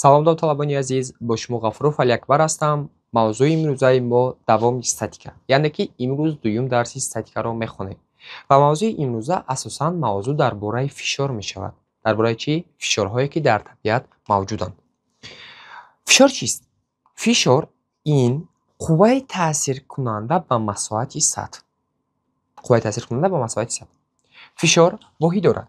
Салом, довталабони азиз, бо шумо Ғафуров Алиакбар ҳастам. Мавзӯи имрӯзаи мо давоми статика, яъне ки имрӯз дуюм дарси статикаро мехонем. Ва мавзӯи имрӯза асосан мавзӯъ дар бораи фишор мешавад. Дар бораи чӣ? Фишорҳое, ки дар табиат мавҷуданд. Фишор чист? Фишор ин қувваи таъсиркунанда ба масоҳати сатҳ. Қувваи таъсиркунанда ба масоҳати сатҳ. Фишор воҳид дорад.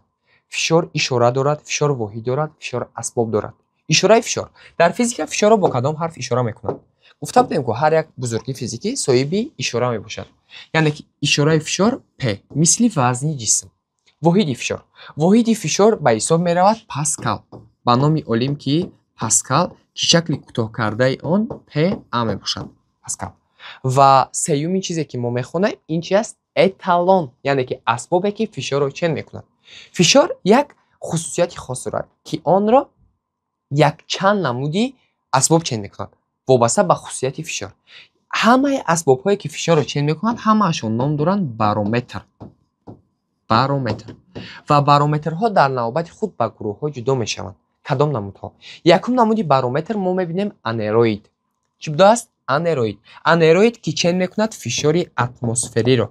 Фишор ишора дорад, фишор воҳид дорад, фишор асбоб дорад. Ишораи фишор. Дар физика фишорро бо кадом ҳарф ишора мекунанд? Гуфта будем, ки ҳар як бузургии физикӣ соҳиби ишора мебошад. Яъне ки ишораи фишор P, мисли вазни ҷисм. Воҳиди фишор. Воҳиди фишор ба ҳисоб меравад Паскал. Ба номи олим, ки Паскал, ки шакли кӯтоҳкардаи он Pa мебошад. Паскал. Ва сеюмин чизе, ки мо мехонем, ин чи аст? Эталон, яъне ки асбобе, ки фишорро чен мекунад. Фишор як хусусияти хос дорад, ки онро якчанд намуди асбоб чен мекунад, вобаста ба хусусияти фишор. Ҳамаи асбобҳое, ки фишорро чен мекунанд, ҳамаашон ном доранд барометр. Барометр. Ва барометрҳо дар навбати худ ба гурӯҳҳо ҷудо мешаванд. Кадом намудҳо? Якум намуди барометр мо мебинем анероид. Чӣ будааст? Анероид. Анероид, ки чен мекунад фишори атмосфериро.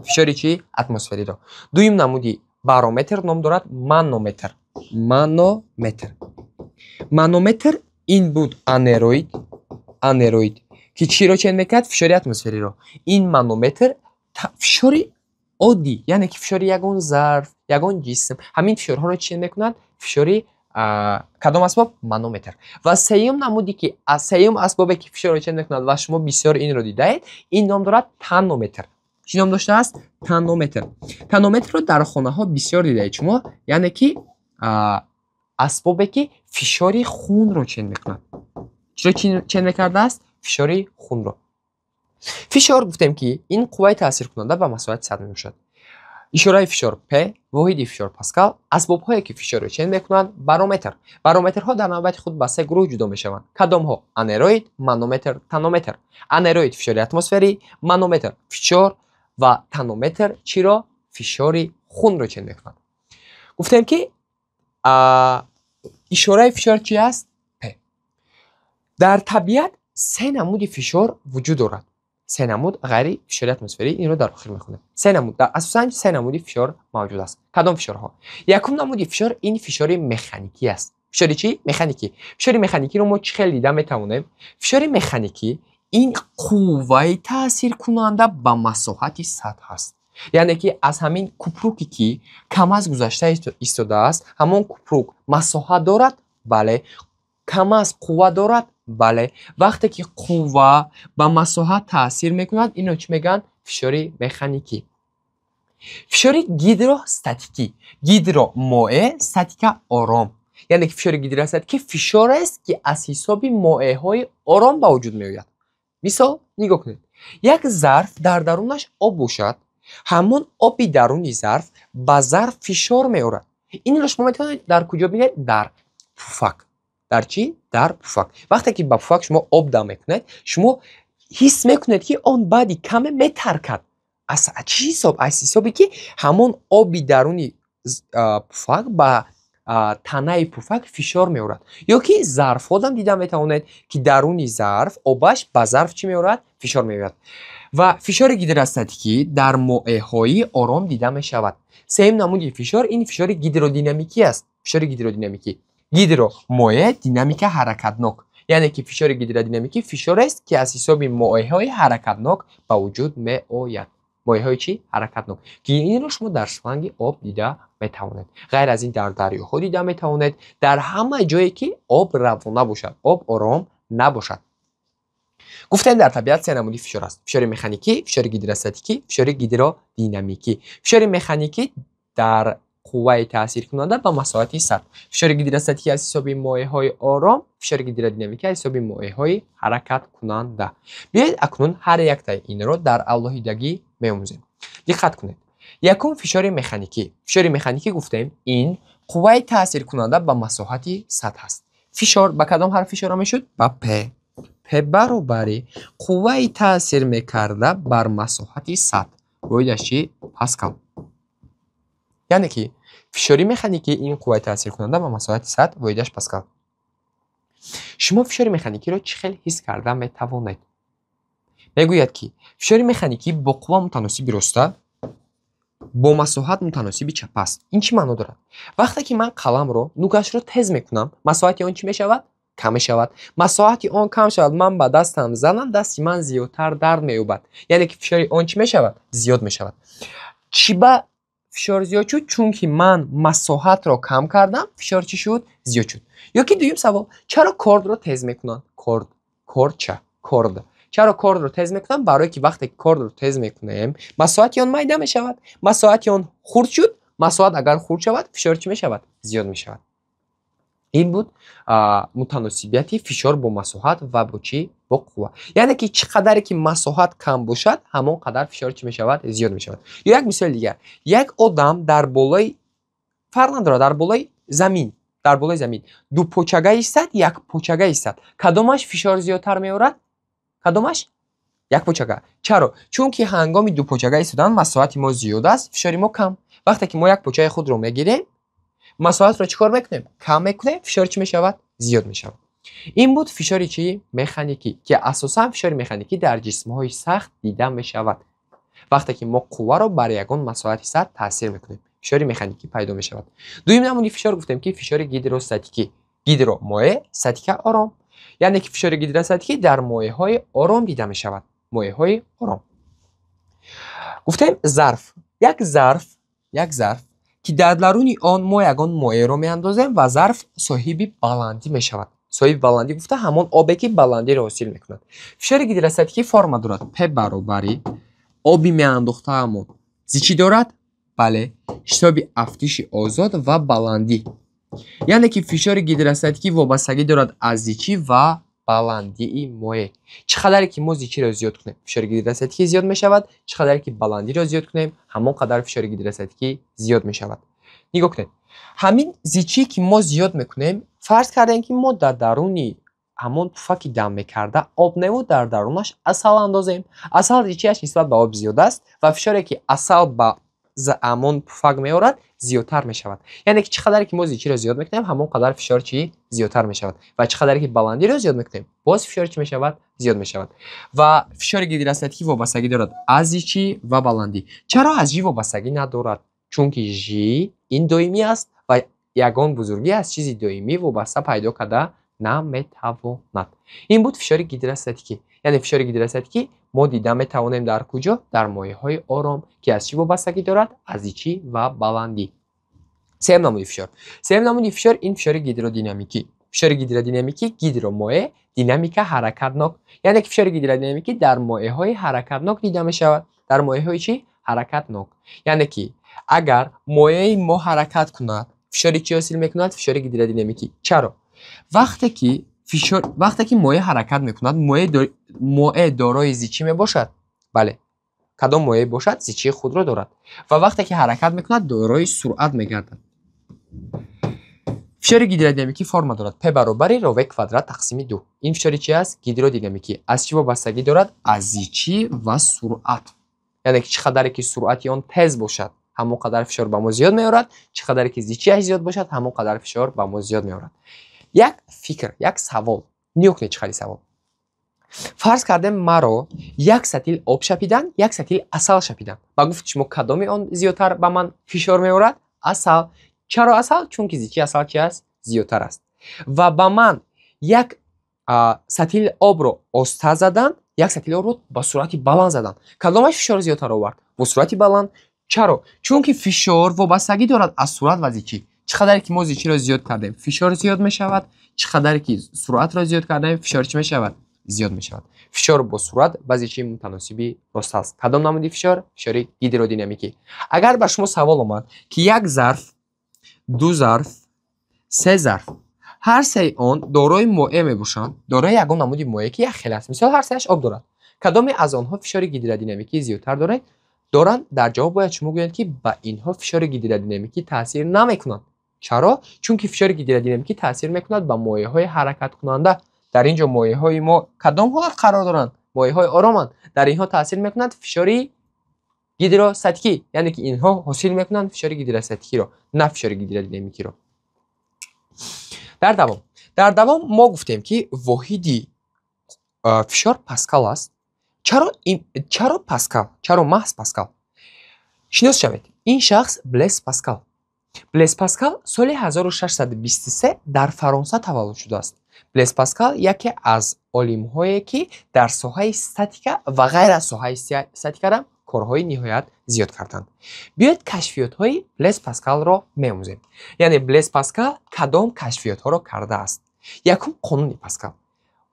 Фишори чӣ? Атмосфериро. Дуюм намуди барометр ном дорад манометр. Манометр. Манометр ин буд анероид, анероид, ки чиро чен мекард? Фишори атмосфериро. Ин манометр фишори оддӣ, яъне ки фишори ягон зарф, ягон ҷисм, ҳамин фишорҳоро чен мекунад? Фишори кадом асбоб? Манометр. Ва сеюм намуде, ки сеюм асбобе, ки фишорро чен мекунад ва шумо бисёр инро дидаед, ин ном дорад тонометр. Чӣ ном доштааст? Тонометр. Тонометрро дар хонаҳо бисёр дидаед шумо, яъне ки асбобе, ки фишори хунро чен мекунад. Чиро чен мекардааст? Фишори хунро. Фишор гуфтем, ки ин қувваи таъсиркунанда ба масоҳати сатҳ мебошад. Ишораи фишор P, воҳиди фишор Паскал, асбобҳое, ки фишорро чен мекунанд, барометр. Барометрҳо дар навбати худ ба се гурӯҳ ҷудо мешаванд. Кадомҳо? Анероид, манометр, тонометр. Анероид фишори атмосферӣ, манометр фишор ва тонометр чиро? Фишори хунро чен мекунад. Гуфтем, ки ишораи фишор чи аст? P. Дар табиат се намуди фишор вуҷуд дорад. Се намуд, ғайри фишори атмосферӣ, инро дар охир мехонем. Се намуд, асосан се намуди фишор мавҷуд аст. Кадом фишорҳо? Якум намуди фишор ин фишори механикӣ аст. Фишори чӣ? Механикӣ. Фишори механикиро мо чӣ хел дида метавонем? Фишори механикӣ ин қувваи таъсиркунанда ба масоҳати сатҳ аст. Яъне ки аз ҳамин купруке, ки КамАЗ гузашта истодааст, ҳамон купрук масоҳат дорад? Бале. КамАЗ қувва дорад? Бале. Вақте ки қувва ба масоҳат таъсир мекунад, инро чӣ мегӯянд? Фишори механикӣ. Фишори гидростатикӣ. Гидро моеъ, статика ором. Яъне ки фишори гидростатикӣ фишорест, ки аз ҳисоби моеъҳои ором ба вуҷуд меояд. Мисол, нигоҳ кунед. Як зарф дар дарунаш об бошад, ҳамон оби даруни зарф ба зарф фишор меорад. Инро шумо метавонед дар куҷо бинед? Дар пуфак. Дар чӣ? Дар пуфак. Вақте ки ба пуфак шумо об дам мекунед, шумо ҳис мекунед, ки он баъди каме метаркад. Аз чӣ ҳисоб? Аз ҳисобе, ки ҳамон оби даруни пуфак ба танаи пуфак фишор меорад. Ё ки зарфҳодам дида метавонед, ки даруни зарф обаш ба зарф чӣ меорад? Фишор меорад. Ва фишори гидростатикӣ дар моеъҳои ором дида мешавад. Сеюм намуди фишор ин фишори гидродинамикӣ аст. Фишори гидродинамикӣ. Гидро моеъ, динамика ҳаракатнок. Яъне ки фишори гидродинамикӣ фишорест, ки аз ҳисоби моеъҳои ҳаракатнок ба вуҷуд меояд. Моеъҳои чӣ? Ҳаракатнок. Ки инро шумо дар шланги об дида метавонед. Ғайр аз ин дар дарёҳо дида метавонед, дар ҳама ҷое, ки об равона бошад, об ором набошад. Гуфтем, дар табиат се намуди фишор аст: фишори механикӣ, фишори гидростатикӣ, фишори гидродинамикӣ. Фишори механикӣ дар қувваи таъсиркунанда ба масоҳати сатҳ. Фишори гидростатикӣ аз ҳисоби моеъҳои ором, фишори гидродинамикӣ аз ҳисоби моеъҳои ҳаракаткунанда. Биёед, акнун ҳар яктаи инро дар алоҳидагӣ меомӯзем. Диққат кунед. Якум фишори механикӣ. Фишори механикӣ гуфтем, ин қувваи таъсиркунанда ба масоҳати сатҳ аст. Фишор ба кадом ҳарф ишора мешуд? Ба P. P баробари қувваи таъсир мекарда бар масоҳати сатҳ. Воҳидаш чӣ? Паскал. Яъне ки фишори механикӣ ин қувваи таъсиркунанда ба масоҳати сатҳ, воҳидаш Паскал. Шумо фишори механикиро чӣ хел ҳис карда метавонед? Мегӯяд, ки фишори механикӣ бо қувва мутаносиби роста, бо масоҳат мутаносиби чап аст. Ин чӣ маъно дорад? Вақте ки ман қаламро нӯкашро тез мекунам, масоҳати он чӣ мешавад? Кам мешавад. Масоҳати он кам шавад, ман ба дастам занам, дасти ман зиёдтар дард меёбад. Яъне ки фишори он чӣ мешавад? Зиёд мешавад. Чӣ ба фишор зиёд шуд? Чунки ман масоҳатро кам кардам, фишор чӣ шуд? Зиёд шуд. Ё ки дуюм савол: чаро кордро тез мекунанд? Корд, кордча, корд. Чаро кордро тез мекунанд? Барои ки вақте кордро тез мекунем, масоҳати он майда мешавад. Масоҳати он хурд шуд, масоҳат агар хурд шавад, фишор чӣ мешавад? Зиёд мешавад. Ин буд мутаносибияти фишор бо масоҳат ва бо чӣ? Бо қувва. Яъне ки чӣ қадаре ки масоҳат кам бошад, ҳамон қадар фишор чӣ мешавад? Зиёд мешавад. Ё як мисоли дигар. Як одам дар болои, фарқ надорад, дар болои замин, дар болои замин ду почага истад, як почага истад. Кадомаш фишор зиёдтар меорад? Кадомаш? Як почага. Чаро? Чунки ҳангоми ду почага истодан масоҳати мо зиёд аст, фишори мо кам. Вақте ки мо як почаи худро мегирем, масоҳатро чӣ кор мекунем? Кам мекунем, фишор чӣ мешавад? Зиёд мешавад. Ин буд фишори чӣ? Механикӣ, ки асосан фишори механикӣ дар ҷисмҳои сахт дида мешавад. Вақте ки мо қувваро бар ягон масоҳати сахт таъсир мекунем, фишори механикӣ пайдо мешавад. Дуюм намуди фишор гуфтем, ки фишори гидростатикӣ. Гидро моеъ, статика ором. Яъне ки фишори гидростатикӣ дар моеъҳои ором дида мешавад. Моеъҳои ором. Гуфтем зарф. Як зарф, як зарф ки дар даруни он мо ягон моеъро меандозем ва зарф соҳиби баландӣ мешавад. Соҳиби баландӣ гуфта ҳамон обе ки баландиро ҳосил мекунад. Фишори гидростатикӣ форма дорад. П баробари оби меандохтаамон зичӣ дорад? Бале, ҳисоби афтиши озод ва баландӣ. Яъне ки фишори гидростатикӣ вобастагӣ дорад аз зичӣ ва баландии моеъ. Чӣ қадаре ки мо зичиро зиёд кунем, фишори гидростатикӣ зиёд мешавад. Чӣ қадаре ки баландиро зиёд кунем, ҳамон қадар фишори гидростатикӣ зиёд мешавад. Нигоҳ кунед. Ҳамин зичӣ ки мо зиёд мекунем, фарз кардем, ки мо дар даруни ҳамон пуфаки дам мекарда об неву дар дарунаш асал андозем. Асал зичиаш нисбат ба об зиёд аст ва фишоре ки асал ба ҳамон пуфак меорад зиёдтар мешавад. Яъне ки чӣ қадаре ки мо зичиро зиёд мекунем, ҳамон қадар фишор чӣ зиёдтар мешавад. Ва чӣ қадаре ки баландиро зиёд мекунем, боз фишор чӣ мешавад? Зиёд мешавад. Ва фишори гидростатикӣ вобастагӣ дорад аз зичӣ ва баландӣ. Чаро аз Ж вобастагӣ надорад? Чунки Ж ин доимӣ аст ва ягон бузургӣ аз чизи доимӣ вобаста пайдо карда наметавонад. Ин буд фишори гидростатикӣ. Яъне фишори гидростатикӣ мо дида метавонем дар куҷо? Дар моеъҳои ором, ки аз чӣ вобастагӣ дорад? Аз зичӣ ва баландӣ. Сеюм намуди фишор. Сеюм намуди фишор ин фишори гидродинамикӣ. Фишори гидродинамикӣ гидро моеъ, динамика ҳаракатнок. Яъне ки фишори гидродинамикӣ дар моеъҳои ҳаракатнок дида мешавад. Дар моеъҳои чӣ? Ҳаракатнок. Яъне ки агар моеъи мо ҳаракат кунад, фишори чӣ ҳосил мекунад? Фишори гидродинамикӣ. Чаро? Вақте ки фишор, вақте ки моеъ ҳаракат мекунад, моеъ дорои зичӣ мебошад? Бале. Кадом моеъ бошад, зичии худро дорад. Ва вақте ки ҳаракат мекунад, дорои суръат мегардад. Фишори гидродинамикӣ форма дорад. П баробари ро в квадрат тақсими 2. Ин фишори чӣ аст? Гидродинамикӣ. Аз чӣ вобастагӣ дорад? Аз зичӣ ва суръат. Яъне ки чӣ қадаре ки суръати он тез бошад, ҳамон қадар фишор ба мо зиёд меорад. Чӣ қадаре ки зичиаш зиёд бошад, ҳамон қадар фишор ба мо зиёд меорад. Як фикр, як савол. Нигоҳ кунед чӣ қадар савол. Фарз кардем маро як сатил об шапидан, як сатил асал шапидан. Ба гуфти шумо кадоми он зиёдтар ба ман фишор меорад? Асал. Чаро асал? Чунки зичии асал чӣ аст? Зиёдтар аст. Ва ба ман як сатил обро оста задан, як сатил обро ба суръати баланд задан. Кадомаш фишор зиёдтар овард? Бо суръати баланд. Чаро? Чунки фишор вобастагӣ дорад аз суръат ва зичӣ. Чӣ қадаре ки мо зичиро зиёд кардем, фишор зиёд мешавад. Чӣ қадаре ки суръатро зиёд кардем, фишор чӣ мешавад? Зиёд мешавад. Фишор бо суръат ва зичӣ мутаносиби рост аст. Кадом намуди фишор? Фишори гидродинамикӣ. Агар ба шумо савол омад, ки як зарф, ду зарф, се зарф, ҳар сеи он дорои моеъ мебошанд, дорои ягон намуди моеъ ки як хел аст. Мисол ҳар сеяш об дорад. Кадоме аз онҳо фишори гидродинамикӣ зиёдтар дорад? Доранд. Дар ҷавоб бояд шумо гӯянд, ки ба инҳо фишори гидродинамикӣ таъсир намекунанд. Чаро? Чунки фишори гидродинамикӣ таъсир мекунад ба моеъҳои ҳаракаткунанда. Дар ин ҷо моеъҳои мо кадом ҳолат қарор доранд? Моеъҳои ороманд. Дар инҳо таъсир мекунад фишори гидростатикӣ, яъне ки инҳо ҳосил мекунанд фишори гидростатикиро, на фишори гидродинамикиро. Дар давом. Дар давом мо гуфтем, ки воҳиди фишор Паскал аст. Чаро Паскал? Чаро маҳз Паскал? Шинос шавед. Ин шахс Блез Паскал. Блез Паскал соли 1623 дар Фаронса таваллуд шудааст. Блез Паскал яке аз олимҳое, ки дар соҳаи статика ва ғайр аз соҳаи статика корҳои ниҳоят зиёд карданд. Биёед, кашфиётҳои Блез Паскалро меомӯзем. Яъне Блез Паскал кадом кашфиётҳоро кардааст? Якум, қонуни Паскал.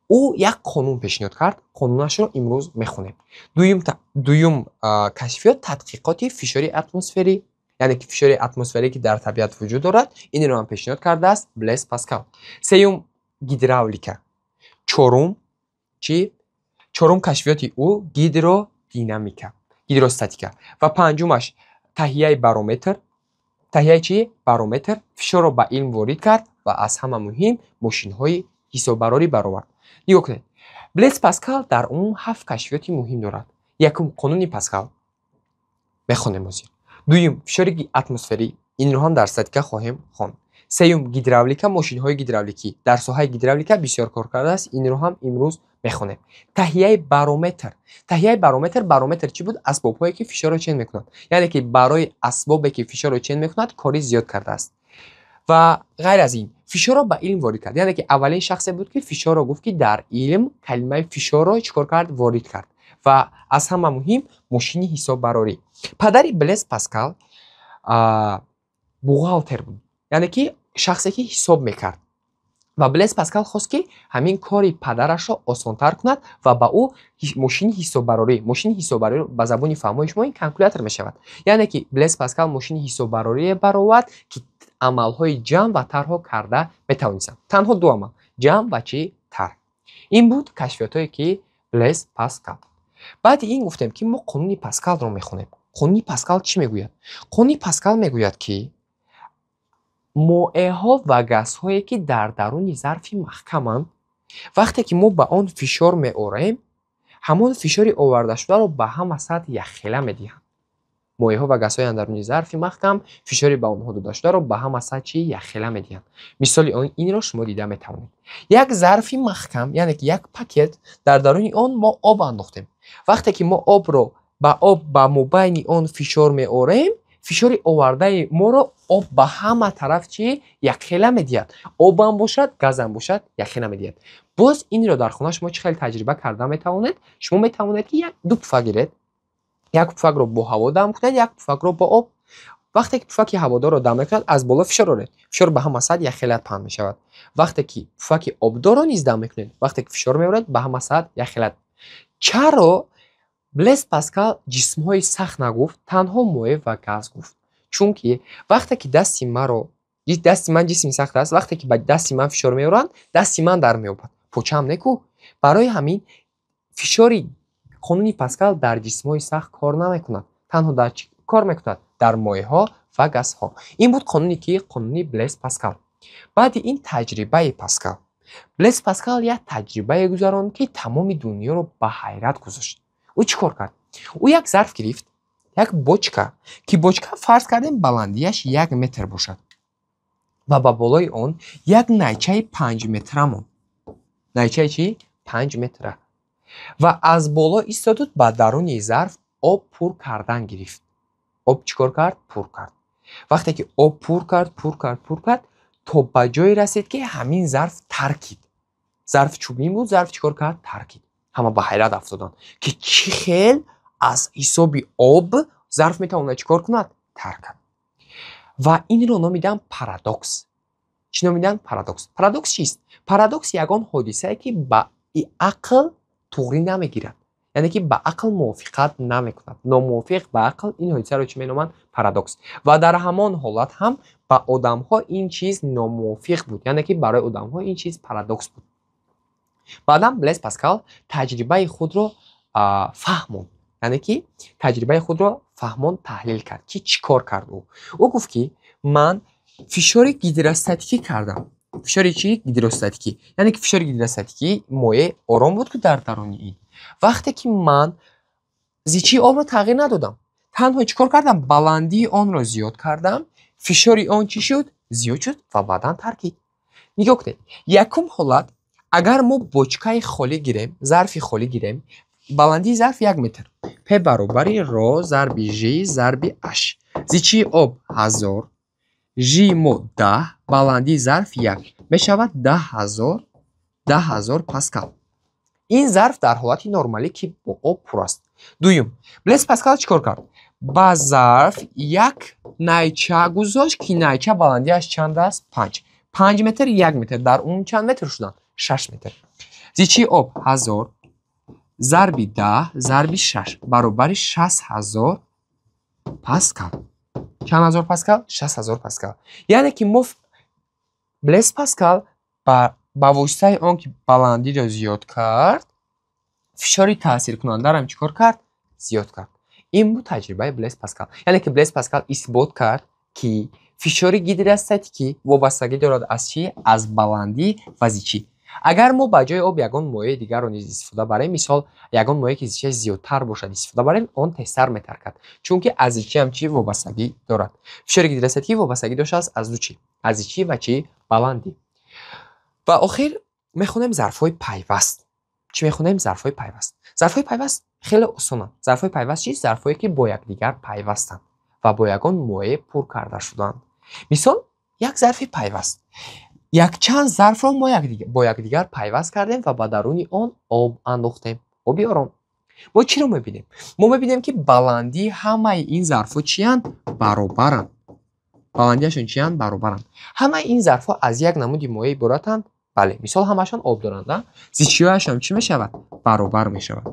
Ӯ як қонун пешниҳод кард, қонунашро имрӯз мехонем. Дуюм кашфиёт, тадқиқоти фишори атмосферӣ, яъне ки фишори атмосферӣ, ки дар табиат вуҷуд дорад, инро ҳам пешниҳод кардааст Блез Паскал. Сеюм, гидравлика. Чорум чӣ? Чорум кашфиёти ӯ гидродинамика, гидростатика. Ва панҷумаш таҳияи барометр. Таҳияи чӣ? Барометр. Фишорро ба илм ворид кард ва аз ҳама муҳим мошинҳои ҳисоббарорӣ баровард. Нигоҳ кунед. Блез Паскал дар умум ҳафт кашфиёти муҳим дорад. Якум, қонуни Паскал. Мехонем ҳозир. Дуюм, фишори атмосферӣ. Инро ҳам дар статика хоҳем хонд. Сеюм, гидравлика, мошинҳои гидравликӣ. Дар соҳаи гидравлика бисёр кор кардааст, инро ҳам имрӯз мехонем. Таҳияи барометр. Таҳияи барометр, барометр чӣ буд? Асбобҳое, ки фишорро чен мекунанд. Яъне ки барои асбобе, ки фишорро чен мекунад, кори зиёд кардааст. Ва ғайр аз ин, фишорро ба илм ворид кард. Яъне ки аввалин шахсе буд, ки фишорро гуфт, ки дар илм калимаи фишорро чӣ кор кард? Ворид кард. Ва аз ҳама муҳим мошини ҳисоббарорӣ. Падари Блез Паскал бухгалтер буд. Яъне ки шахсе, ки ҳисоб мекард. Ва Блез Паскал хост, ки ҳамин кори падарашро осонтар кунад ва ба ӯ мошини ҳисоббарорӣ, мошини ҳисоббарорӣ ба забони фаҳмои шумо ин калькулятор мешавад. Яъне ки Блез Паскал мошини ҳисоббарорие баровард, ки амалҳои ҷамъ ва тарҳро карда метавонистанд. Танҳо ду амал: ҷамъ ва чӣ? Тарҳ. Ин буд кашфиётҳое, ки Блез Паскал. Баъди ин гуфтем, ки мо қонуни Паскалро мехонем. Қонуни Паскал чӣ мегӯяд? Қонуни Паскал мегӯяд, ки моеъҳо ва газҳое, ки дар даруни зарфи маҳкаманд, вақте ки мо ба он фишор меорем, ҳамон фишори овардашударо ба ҳама сатҳ якхела медиҳанд. Моеъҳо ва газҳои даруни зарфи маҳкам фишори ба онҳо додашударо ба ҳама сатҳ чӣ? Якхела медиҳанд. Мисоли инро шумо дида метавонед. Як зарфи маҳкам, яъне ки як пакет, дар даруни он мо об андохтем. Вақте ки мо обро ба об ба мобайни он фишор меорем, фишори овардаи моро об ба ҳама тараф чӣ? Якхела медиҳад. Обам бошад, газам бошад, якхела медиҳад. Боз инро дар хона шумо чӣ хел таҷриба карда метавонед? Шумо метавонед, ки як ду пуфак гиред. Як пуфакро бо ҳаво дам кунед, як пуфакро бо об. Вақте ки пуфаки ҳаводорро дам мекунад, аз боло фишор оред. Фишор ба ҳама сатҳ якхела паҳн мешавад. Вақте ки пуфаки обдорро низ дам мекунед, вақте ки фишор меоред, ба ҳама сатҳ якхела. Чаро Блез Паскал ҷисмҳои сахт нагуфт, танҳо моеъ ва газ гуфт? Чунки вақте ки дасти маро, дасти ман ҷисми сахт аст, вақте ки ба дасти ман фишор меоранд, дасти ман дар меёбад. Почаам неку. Барои ҳамин фишори қонуни Паскал дар ҷисмҳои сахт кор намекунад. Танҳо дар чӣ кор мекунад? Дар моеъҳо ва газҳо. Ин буд қонуни ки? Қонуни Блез Паскал. Баъди ин таҷрибаи Паскал. Блез Паскал як таҷрибае гузаронд, ки тамоми дунёро ба ҳайрат гузошт. Ӯ чӣ кор кард? Ӯ як зарф гирифт, як бочка, ки бочка фарз кардем баландияш 1 метр бошад. Ва ба болои он як найчаи 5 метра монд. Найчаи чӣ? 5 метра. Ва аз боло истоду ба даруни зарф об пур кардан гирифт. Об чӣ кор кард? Пур кард. Вақте ки об пур кард, пур кард, пур кард, то ба ҷое расид, ки ҳамин зарф таркид. Зарф чӯбин буд, зарф чӣ кор кард? Таркид. Ҳама ба ҳайрат афтоданд, ки чӣ хел аз ҳисоби об зарф метавонад чӣ кор кунад? Таркад. Ва инро номиданд парадокс. Чӣ номиданд? Парадокс. Парадокс чист? Парадокс ягон ҳодисае, ки ба ақл туғрӣ намегирад. Яъне ки ба ақл мувофиқат намекунад. Номувофиқ ба ақл, ин ҳодисаро чӣ меноманд? Парадокс. Ва дар ҳамон ҳолат ҳам ба одамҳо ин чиз номувофиқ буд. Яъне ки барои одамҳо ин чиз парадокс буд. Баъдан Блез Паскал таҷрибаи худро фаҳмонд. Яъне ки таҷрибаи худро фаҳмонд, таҳлил кард, ки чӣ кор кард ӯ. Ӯ гуфт, ки ман фишори гидростатикӣ кардам. Фишори чӣ? Гидростатикӣ. Яъне ки фишори гидростатикӣ, моеъ ором буд, ки дар даруни ин. Вақте ки ман зичии обро тағйир надодам, танҳо чӣ кор кардам? Баландии онро зиёд кардам, фишори он чӣ шуд? Зиёд шуд ва баъдан таркид. Нигоҳ кунед. Якум ҳолат, агар мо бочкаи холӣ гирем, зарфи холӣ гирем, баландии зарф 1 метр. P баробари ро зарби Ж зарби H. Зичии об 1000, Ж мо 10, баландии зарф 1. Мешавад 10 000, 10 000 паскал. Ин зарф дар ҳолати нормалӣ, ки бо об пур аст. Дуюм, Блез Паскал чӣ кор кард? Ба зарф як найча гузошт, ки найча баландиаш чанд аст? 5. 5 метр, 1 метр. Дар он чанд метр шуданд? 6 метр. Зичии об 1000 зарби 10 зарби 6 баробари 60 000 паскал. Чанд ҳазор паскал? 60 000 паскал. Яъне ки мо Блез Паскал ба воситаи он ки баландиро зиёд кард, фишори таъсиркунандаро чӣ кор кард? Зиёд кард. Ин буд таҷрибаи Блез Паскал. Яъне ки Блез Паскал исбот кард, ки фишори гидростатикӣ вобастагӣ дорад аз чӣ? Аз баландӣ ва зичӣ. Агар мо ба ҷои об ягон моеи дигарро низ истифода барем, мисол, ягон моее, ки зичиаш зиёдтар бошад, истифода барем, он тезтар метаркад, чунки аз зичӣ ҳам чӣ вобастагӣ дорад. Фишори гидростатикӣ вобастагӣ доштааст аз ду чӣ? Аз зичӣ ва чӣ? Баландӣ. Ва охир мехонем зарфҳои пайваст. Чӣ мехонем? Зарфҳои пайваст. Зарфҳои пайваст хеле осонанд. Зарфҳои пайваст чист? Зарфҳое, ки бо якдигар пайвастанд ва бо ягон моеъ пур карда шуданд. Мисол, як зарфи пайваст. Якчанд зарфро мо бо якдигар пайваст кардем ва ба даруни он об андохтем. Оби ором. Мо чиро мебинем? Мо мебинем, ки баландии ҳамаи ин зарфҳо чиянд? Баробаранд. Баландиашон чиянд? Баробаранд. Ҳамаи ин зарфҳо аз як намуди моеъ иборатанд? Бале, мисол, ҳамашон об доранд. Зичиҳояшон чӣ мешавад? Баробар мешавад.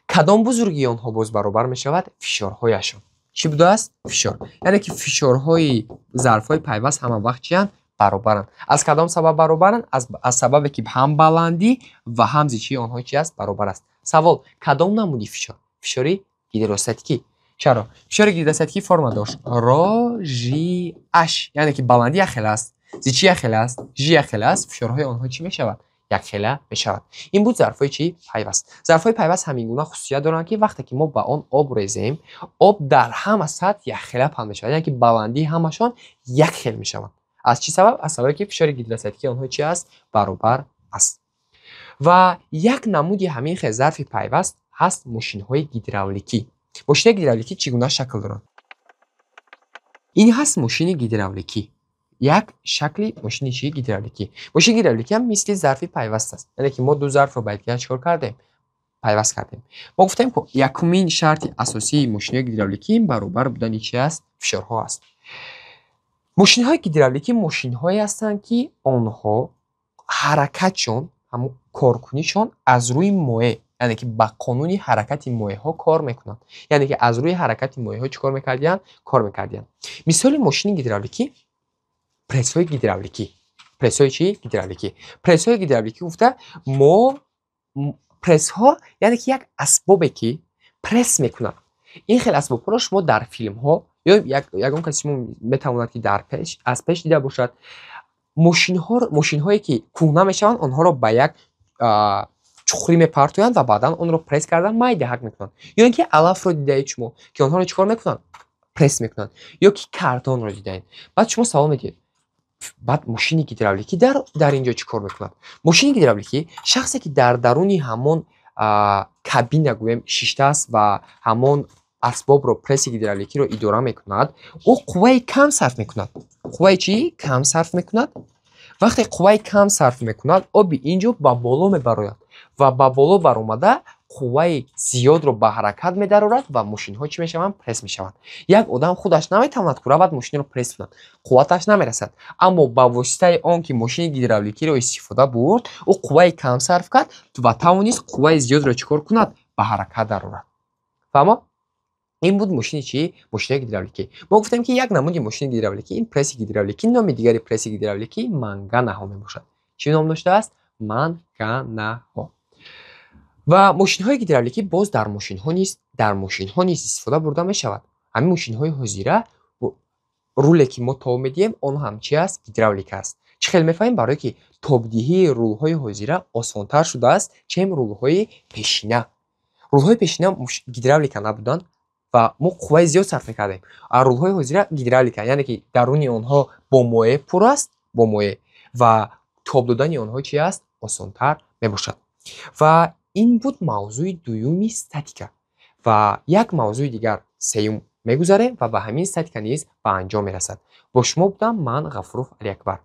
Кадом бузургии онҳо боз баробар мешавад? Фишорҳояшон. Чӣ будааст? Фишор. Яъне ки фишорҳои зарфҳои пайваст ҳама вақт чиянд? Баробаранд. Аз кадом сабаб баробаранд? Аз сабабе ки ҳам баландӣ ва ҳам зичии онҳо чи аст? Баробар аст. Савол: кадом намуди фишор? Фишори гидростатикӣ. Чаро? Фишори гидростатикӣ форма дошт ро Ж H, яъне ки баландӣ якхела аст, зичӣ якхела аст, Ж якхела аст, фишорҳои онҳо чӣ мешавад? Якхела мешавад. Ин буд зарфҳои чӣ? Пайваст. Зарфҳои пайваст ҳамин гуна хусусият доранд, ки вақте ки мо ба он об резем, об дар ҳама сатҳ якхела паҳн мешавад, яъне ки баландии ҳамашон як хел мешаванд. Аз чӣ сабаб? Аз сабабе ки фишори гидростатикии онҳо чи аст? Баробар аст. Ва як намуди ҳамин хел зарфи пайваст ҳаст мошинҳои гидравликӣ. Мошинаи гидравликӣ чӣ гуна шакл доранд? Ин ҳаст мошини гидравликӣ. Як шакли мошини чӣ? Гидравликӣ. Мошини гидравликӣ ҳам мисли зарфи пайваст аст. Яъне ки мо ду зарфро ба якдигар чӣ кор кардем? Пайваст кардем. Мо гуфтем, ки якумин шарти асосии мошинои гидравликӣ баробар будани чи аст? Фишорҳо аст. Мошинҳои гидравликӣ мошинҳое ҳастанд, ки онҳо ҳаракатшон, ҳамун коркунишон аз рӯи моеъ, яъне ки ба қонуни ҳаракати моеъҳо кор мекунанд. Яъне ки аз рӯи ҳаракати моеъҳо чӣ кор мекардиянд? Кор мекардиянд. Мисоли мошини гидравликӣ прессҳои гидравликӣ. Прессҳои чӣ? Гидравликӣ. Прессҳои гидравликӣ гуфта мо прессҳо, яъне ки як асбобе, ки пресс мекунад. Ин хел асбобҳоро шумо дар филмҳо ё ягон каси шумо метавонад, ки дар пеш аз пеш дида бошад. Мошинҳое, ки кӯҳна мешаванд, онҳоро ба як чуқурӣ мепартоянд ва баъдан онро пресс кардан майдаҳак мекунанд. Ё ин ки алафро дидаед шумо, ки онҳоро чӣ кор мекунанд? Пресс мекунанд. Ё ки картонро дидаед. Баъд шумо савол медиҳед: баъд мошини гидравликӣ дар ин ҷо чӣ кор мекунад? Мошини гидравликӣ, шахсе, ки дар даруни ҳамон кабина, гӯем, шиштааст ва ҳамон асбобро, пресси гидравликиро идора мекунад, ӯ қувваи кам сарф мекунад. Қувваи чӣ? Кам сарф мекунад. Вақте қувваи кам сарф мекунад, оби ин ҷо ба боло мебарояд ва ба боло баромада қувваи зиёдро ба ҳаракат медарорад ва мошинҳо чӣ мешаванд? Пресс мешаванд. Як одам худаш наметавонад, ки равад мошинро пресс кунад, қувваташ намерасад, аммо ба воситаи он ки мошини гидравликиро истифода бурд, ӯ қувваи кам сарф кард ва тавонист қувваи зиёдро чӣ кор кунад? Ба ҳаракат дарорад. Фаҳмо? Ин буд мошини чӣ? Мошинои гидравликӣ. Мо гуфтем, ки як намуди мошини гидравликӣ ин пресси гидравликӣ. Номи дигари пресси гидравликӣ манганаҳо мебошад. Чӣ ном доштааст? Манганаҳо. Ва мошинҳои гидравликӣ боз дар мошинҳо низ истифода бурда мешавад. Ҳамин мошинҳои ҳозира, руле, ки мо тоб медиҳем, он ҳам чи аст? Гидравлика аст. Чӣ хел мефаҳмем? Барое ки тобдиҳии рулҳои ҳозира осонтар шудааст, чем рулҳои пешина. Рулҳои пешина гидравлика набуданд. Ва мо қувваи зиёд сарф мекардем. А рулҳои ҳозира гидравлика, яъне ки даруни онҳо бо моеъ пур аст, бо моеъ, ва тоб додани онҳо чи аст? Осонтар мебошад. Ва ин буд мавзӯи дуюми статика. Ва як мавзӯи дигар, сеюм мегузарем ва ба ҳамин статика низ ба анҷом мерасад. Бо шумо будам ман, Ғафуров Алиакбар.